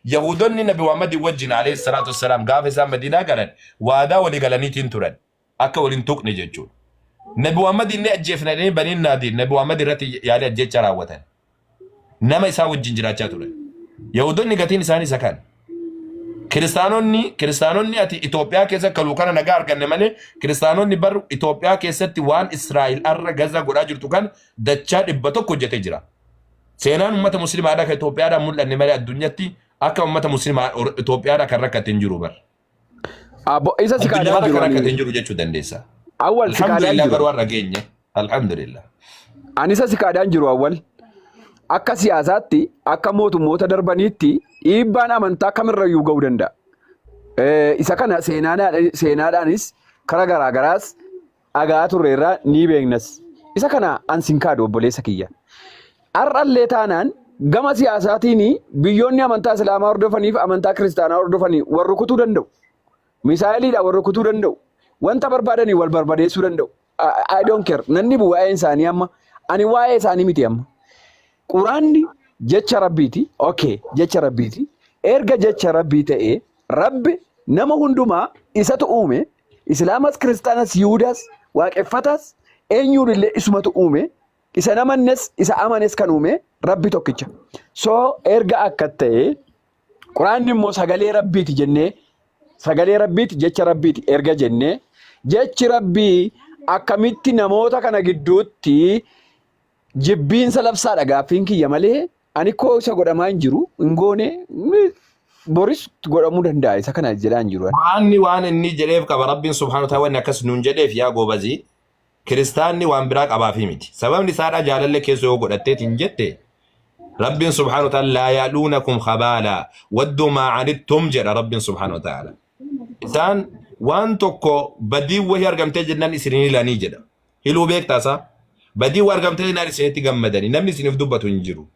Yahuudonni Nabi Muhammadii wajjin alayhi salaatu wassalaam gaafa isaan Madiinaa galan waadaa walii galaniitiin turan. Akka waliin tuqne jechuudha. Nabi Muhammad inni ajjeefna jedhanii Baniin Naadiir Nabi Muhammad irratti yaalii ajjeechaa raawwatan. Nama isaa wajjin jiraachaa turan. Yahuudonni gatiin isaanii isa kana. Kiristaanonni ati Itoophiyaa keessa kaluu kana nagaa arganne malee kiristaanonni bar Itoophiyaa keessatti waan Israa'el arra Gaza godhaa jirtu kan dachaa 100 hojjetee jira. Seenaan uummata musliimaadhaa kan Itoophiyaadhaan mul'anne malee addunyatti akka uummata musliimaa Itoophiyaadhaa kan rakkate hin jiru bar. Abbo isa si kaadaan Addunyaarra jiru kan ani. rakkate hin jiru jechuu dandeessa. Awwal si kaadaan Alhamdulillah jiru. garuu har'a geenye. Alhamdulillah. Ani isa si kaadaan jiru awwal. Akka siyaasaatti akka mootummoota darbaniitti dhiibbaan amantaa kamirrayyuu ga'uu danda'a. Isa kana seenaadhaanis karaa garaa garaas dhagaa turreerraa ni beeknas. Isa kana an sin kaadu obboleessa kiyya. Har'allee taanaan gama siyaasaatiin biyyoonni amantaa Islaamaa hordofaniif amantaa Kiristaanaa hordofanii wal rukutuu danda'u. Misaa'eliidhaan wal rukutuu danda'u. Wanta barbaadanii wal barbadeessuu danda'u. I don't care. Nanni bu waa'een isaanii amma. Ani waa'ee isaanii miti amma. Quraanni jecha Rabbiiti. Okay, jecha Rabbiiti. Erga jecha Rabbii ta'ee Rabbi nama hundumaa isatu uume. Islaamas, Kiristaanas, Yihudaas, Waaqeffatas eenyuun illee isumatu uume. Isa namannes isa amanes kan uume Rabbi tokkicha. So erga akka ta'e Quraanni immoo sagalee Rabbiiti jennee sagalee Rabbiiti jecha Rabbiiti erga jennee jechi Rabbii akkamitti namoota kana gidduutti jibbiinsa labsaadha gaaffiin kiyya malee ani koo isa godhamaa hin jiru hin goone boris godhamuu danda'a isa kana jedhaa hin jiru. Qur'aanni waan inni jedheef qaba Rabbiin subhaanahu wa ta'ala wanni akkas nuun jedheef yaa goobazii kiristaanni waan biraa qabaafii miti. Sababni isaadhaa jaalallee keessa yoo godhatteetiin jette Rabbiin subhaanahu wa ta'ala laa ya'luunakum khabaalaa wadduu maa anittum jedha Rabbiin subhaanahu wa ta'ala. Isaan waan tokko badii wahii argamtee jennaan isin hin hilanii jedha. Hiluu beektaa isaa? Badii waa argamtee jennaan isinitti gammadanii namni isiniif dubbatu hin jiru.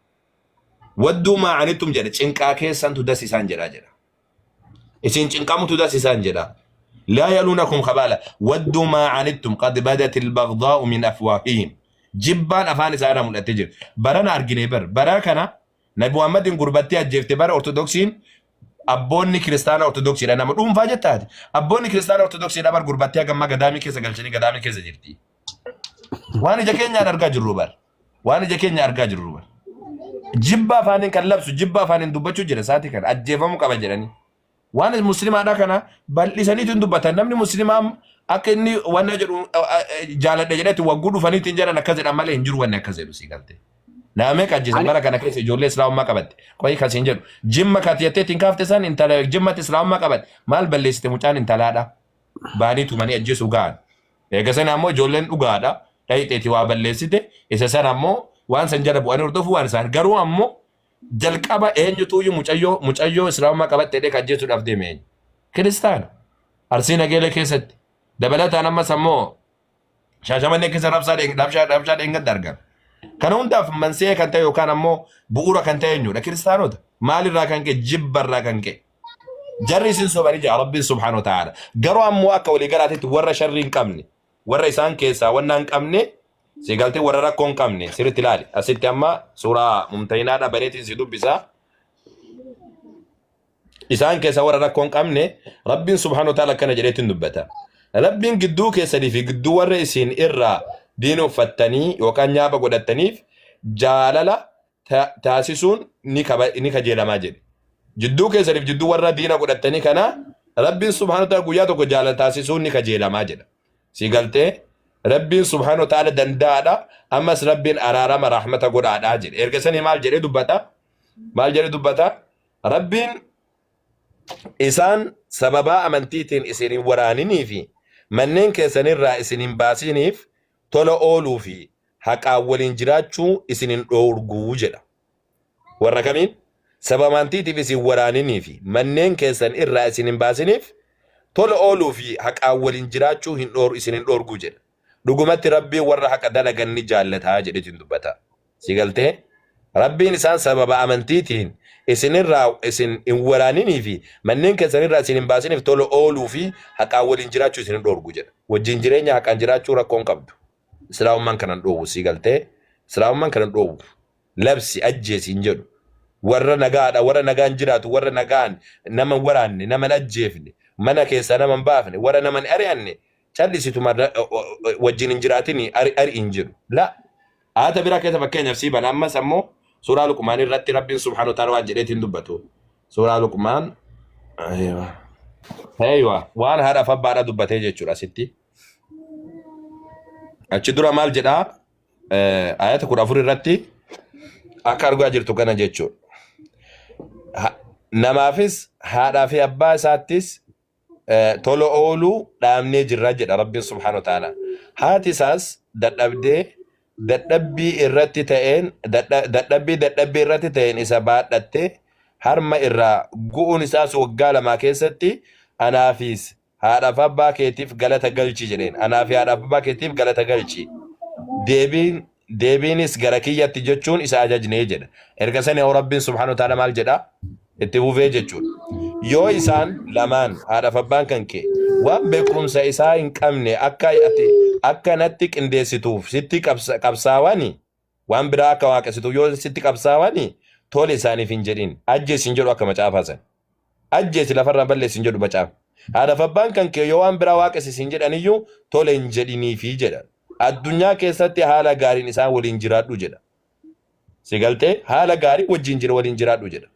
Wadduu maa anittum jedha cinqaa keessantu das isaan jedhaa jedha. Isin cinqamutu das isaan jedha. Laa yaluunakum khabaala wadduu maa anittum qad badat albagdaa'u min afwaahihim. Jibbaan afaan isaa irraa mul'attee jirti. Barana argine bar. Bara kana Nabi Muhammadin gurbattee ajjeefte bara Ortodoksiin abboonni kiristaana Ortodoksiidha nama dhuunfaa jettaati. Abboonni kiristaana Ortodoksiidha bar gurbattee hagammaa gadaamii keessa galchanii gadaamii keessa jirti. Waan ija keenyaan argaa jirru bar. Waan ija keenya argaa jirru bar. Jibba afaaniin kan labsu jibba afaaniin dubbachuu jira sa'aatii kana ajjeefamuu qaba jedhanii. Waan muslimaadhaa kana bal'isaniitu hin dubbatan. Namni muslimaa akka inni wanna jedhu jaaladha jedhetti wagguu dhufaniitti hin jedhan akkas jedhan malee hin jiru wanni akkas jedhu sii galte. Nama meeqa ajjeesan Ani bara kana keessa ijoollee islaamummaa qabatte. Qoyi kan siin jedhu jimma kati jettee ittiin kaafte san intala jimmatti islaamummaa qabatte maal balleessite mucaan intalaadha. Baanii tumanii ajjeesuu ga'an. Eega sana ammoo ijoolleen dhugaadha. Dhayxeeti waa balleessite isa sana ammoo waan san jala bu'anii hordofuu waan isaan garuu ammoo jalqaba eenyutuuyyuu mucayyoo islaamummaa qabatte jedhee kan ajjeesuudhaaf deeme eenyu? Kiristaana. Arsii Nageelee keessatti. Dabalataan ammas ammoo Shaashamannee keessa rabshaa dheengadda argame. Kana hundaaf mansee kan ta'e yookaan ammoo bu'uura kan ta'e eenyudha? Kiristaanota. Maalirraa kan ka'e? Jibbarraa kan ka'e. Jarri isin sobanii jira Rabbiin subhaanahu wa ta'aala. Garuu ammoo akka walii galaatitti warra sharrii hin qabne, warra isaan keessaa wanna hin qabne, si galtee warra rakkoo hin qabne sirriitti ilaali. Asitti amma suuraa mumtahinaadha bareetiin si dubbisa. Isaan keessaa warra rakkoo hin qabne Rabbiin subhaanahu wa ta'aala akkana jedheetiin dubbata. Rabbiin gidduu keessanii fi gidduu warra isin irraa diina uffattanii yookaan nyaapa godhattaniif jaalala taasisuun ni kajeelamaa jedhe. Jidduu keessaniif jidduu warra diina godhattanii kana Rabbiin subhaanahu wa ta'ala guyyaa tokko jaalala taasisuun ni kajeelamaa jedha. Si galtee Rabbiin subhaanahu wa ta'ala danda'aadha ammas Rabbiin araarama rahmata godhaadha jedhe. Erga sanii maal jedhee dubbata? Maal jedhee dubbata? Rabbiin isaan sababaa amantiitiin isin hin waraaninii fi manneen keessanirraa isin hin baasiniif tola ooluu fi haqaan waliin jiraachuu isin hin dhoorgu jedha. Warra kamiin? Saba amantiitiif isin waraaninii fi manneen keessan irraa isin hin baasiniif tola ooluu fi haqaan waliin jiraachuu hin dhoor isin hin dhoorgu jedha. Dhugumatti Rabbiin warra haqa dalagan ni jaallata jedheetiin dubbata. Si galtee? Rabbiin isaan sababa amantiitiin isinirraa isin hin waraaninii fi manneen keessan irraa isin hin baasiniif tola ooluu fi haqaan waliin jiraachuu isin hin dhoorgu jedha. Wajjin jireenya haqaan jiraachuu rakkoo hin qabdu. Islaamummaan kana hin dhoowwu si galtee? Islaamummaan kana hin dhoowwu. Labsi ajjeesi hin jedhu. Warra nagaadha, warra nagaan jiraatu, warra nagaan nama hin waraanne, nama hin ajjeefne, mana keessaa nama hin baafne, warra nama hin ari'anne callisituma wajjin hin jiraatini ari hin jedhu. La aata biraa keessa fakkeenyaaf sii bana ammas ammoo suuraa Luqmaan irratti Rabbiin subhaanahu wa ta'ala waan jedheetiin dubbatu. Suuraa Luqmaan aywa. Aywa waan haadhaaf abbaadha dubbatee jechuudha asitti. Achi dura maal jedhaa? Ayata 14 irratti akka argaa jirtu kana jechuudha. Namaafis haadhaa fi abbaa isaattis tola ooluu dhaamnee jirra jedha Rabbiin subhaanahu wa ta'ala. Haati isaas dadhabdee dadhabbii irratti ta'een dadhabbii dadhabbii irratti ta'een isa baadhattee harma irraa gu'uun isaas waggaa lamaa keessatti anaafis haadhaaf abbaa keetiif galata galchi jedheen. Anaa fi haadhaaf abbaa keetiif galata galchi. Deebiin deebiinis gara kiyyatti jechuun isa ajajnee jedha. Erga sani hoo Rabbiin subhaanahu wa ta'ala maal jedha? Itti fufee jechuudha. Yoo isaan lamaan haadhaaf abbaan kan kee waan beekumsa isaa hin qabne akka ati akka natti qindeessituuf sitti qabsaawani waan biraa akka waaqessituuf yoo sitti qabsaawani tole isaaniif hin jedhin. Ajjeesi hin jedhu akka macaafaa san. Ajjeesi lafarraa balleessi hin jedhu macaafni. Haadhaaf abbaan kan kee yoo waan biraa waaqessi siin jedhaniyyuu tole hin jedhiniifi jedha. Addunyaa keessatti haala gaariin isaan waliin jiraadhu jedha. Si galtee haala gaarii wajjin jira waliin jiraadhu jedha.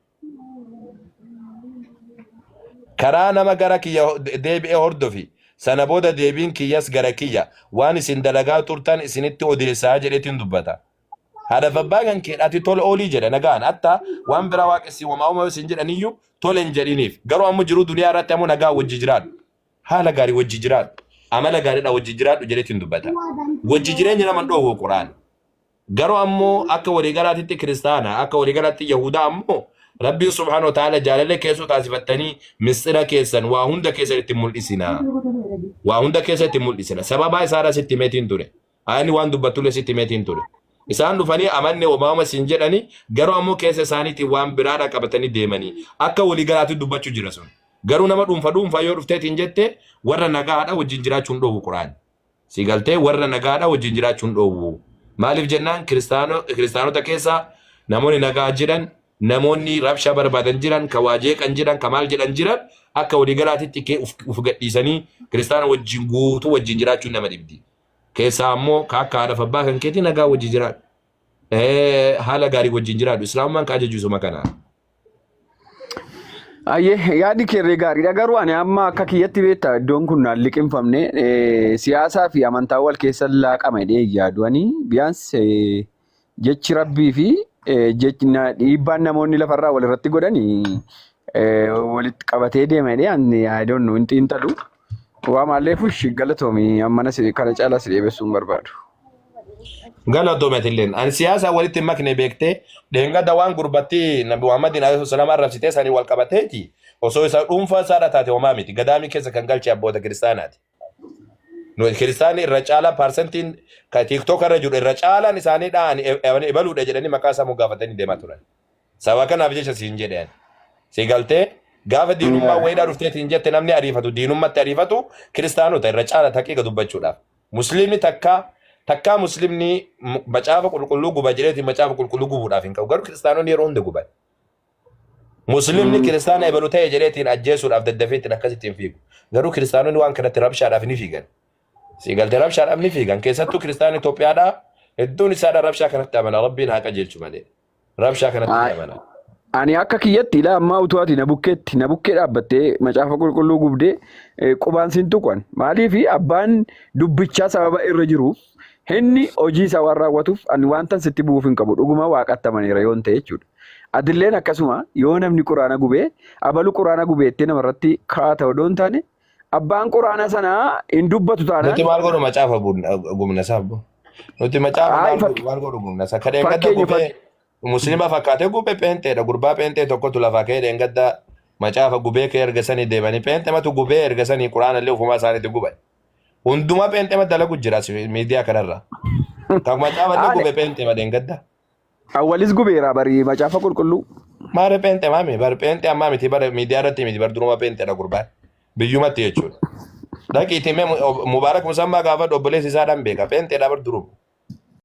Karaa nama gara kiyya deebi'ee hordofi. Sana booda deebiin kiyyas gara kiyya. Waan isin dalagaa turtan isinitti odeessaa jedheetiin dubbata. Haadhaaf abbaa kan kee ati tola oolii jedha nagaan. Hatta waan biraa waaqessi wamaa uumame sin jedhaniyyuu tole hin jedhiniif. Garuu ammoo jiruu duniyaa irratti ammoo nagaa wajji jiraadhu. Haala gaarii wajji jiraadhu. Amala gaariidha wajji jiraadhu jedheetiin dubbata. Wajji jireenya nama hin dhoowwu Quraan. Garuu ammoo akka waliigalaatitti kiristaana, akka waliigalaatti Yahudaa ammoo Rabbiin subhaanahu wa ta'ala jaalallee keessoo taasifattanii misxira keessan waa hunda keessan itti mul'isina. Waa hunda keessa itti mul'isina. Sababaa isaadha sitti himeetiin ture. Ani waan dubbattullee sitti himeetiin ture. Isaan dhufanii amanne omaama siin jedhani garuu ammoo keessa isaaniitiin waan biraadha qabatanii deemanii akka waliigalaatti dubbachuu jira sun. Garuu nama dhuunfa dhuunfaa yoo dhufteetiin jette warra nagaadha wajjin jiraachuun dhoowwu Quraan. Si galtee warra nagaadha wajjin jiraachuun dhoowwu. Maaliif jennaan kiristaanota keessa namoonni nagaa jiran, namoonni rabshaa barbaadan jiran, ka waa jeeqan jiran, ka maal jedhan jiran akka waliigalaatitti kee uf gadhiisanii kiristaana wajjin guutuu wajjin jiraachuun nama dhibdi. Keessaa ammoo ka akka haadhaaf abbaa kan keetii nagaa wajjin jiraadhu. Haala gaarii wajjin jiraadhu. Islaamummaan ka ajaju isuma kana. Ayyee yaadni keerree gaariidha garuu ani amma akka kiyyatti beektaa iddoon kun naan liqimfamne siyaasaa fi amantaa wal keessa laaqama jedhee hin yaadu ani biyaans jechi rabbii fi jechi dhiibbaan namoonni lafarraa wal irratti godhani walitti qabatee deema jedhee ani I don't know hin xiinxalu. Waa maallee fush galatoomi ammana kana caalaa si dheebessuu hin barbaadu. Galatoomi atilleen. Ani siyaasa walitti hin makne beektee dheengadda waan gurbattii Nabi Muhammadiin alayhi salaam arrabsitee sanii wal qabateeti osoo isa dhuunfaa isaadha taate homaa miti. Gadaamii keessa kan galche abboota kiristaanaati. Nu kiristaanni irra caalaa paarsentiin kan tiiktook irra jiru irra caalaan isaanii dha'an ebaluudha jedhanii maqaa isaa moggaafatanii deemaa turan. Sababa kanaaf jecha siin jedhe ani. Si galtee gaafa diinummaa wayiidhaa dhufteetiin jette namni ariifatu diinummatti ariifatu kiristaanota irra caala taqiiqa dubbachuudhaaf. Musliimni takkaa takkaa musliimni macaafa qulqulluu guba jedheetiin macaafa qulqulluu gubuudhaaf hin qabu. Garuu kiristaanonni yeroo hunda guban. Musliimni kiristaana ebalu ta'e jedheetiin ajjeesuudhaaf daddafeetiin akkasitti hin fiigu. Garuu kiristaanonni waan kanatti rabshaadhaaf ni fiigan. Si galtee rabshaadhaaf ni fiigan. Keessattuu kiristaanni Itoophiyaadhaa hedduun isaadha rabshaa kanatti amana. Rabbiin haa qajeelchu malee. Rabshaa kanatti ni amana. Ani akka kiyyatti ilaa ammaa utuu ati na bukkeetti na bukkee dhaabbattee macaafa qulqulluu gubdee qubaan siin tuqan. Maaliif abbaan dubbichaa sababa irra jiruuf inni hojii isaa waan raawwatuuf ani wantan sitti bu'uuf hin qabu dhuguma waaqatti amaneera yoon ta'e jechuudha. Atilleen akkasuma yoo namni quraana gubee abalu quraana gubeettee namarratti kaata odoo hin taane abbaan quraana sanaa hin dubbatu taanaan Nuti maal godhu macaafa gubna sabbo. Nuti macaafa Ay, maal godhu maal godhu gubna sa kadheen gadda fakkeenya gubee muslima fakkaatee gubee pheenxeedha gurbaa pheenxee tokkotu lafaa ka'ee dheengadda macaafa gubee ka'ee erga sanii deemanii pheenxematu gubee erga sanii quraana illee ofumaa isaaniitti guban. Hundumaa pheenxema dalagu jira as miidiyaa kanarra. Kan macaafa illee Ani gubee pheenxema dheengadda. Awwalis gubeera bari macaafa qulqulluu. Maare pheenxe maami bar pheenxe ammaa miti bar miidiyaa irratti miti bar duruma pheenxeedha gurbaan. Biyyumatti jechuudha. Dhaqiitii mee Mubaarak Musammaa gaafa obboleessi isaadhaan beeka pheenxeedha bar duruma.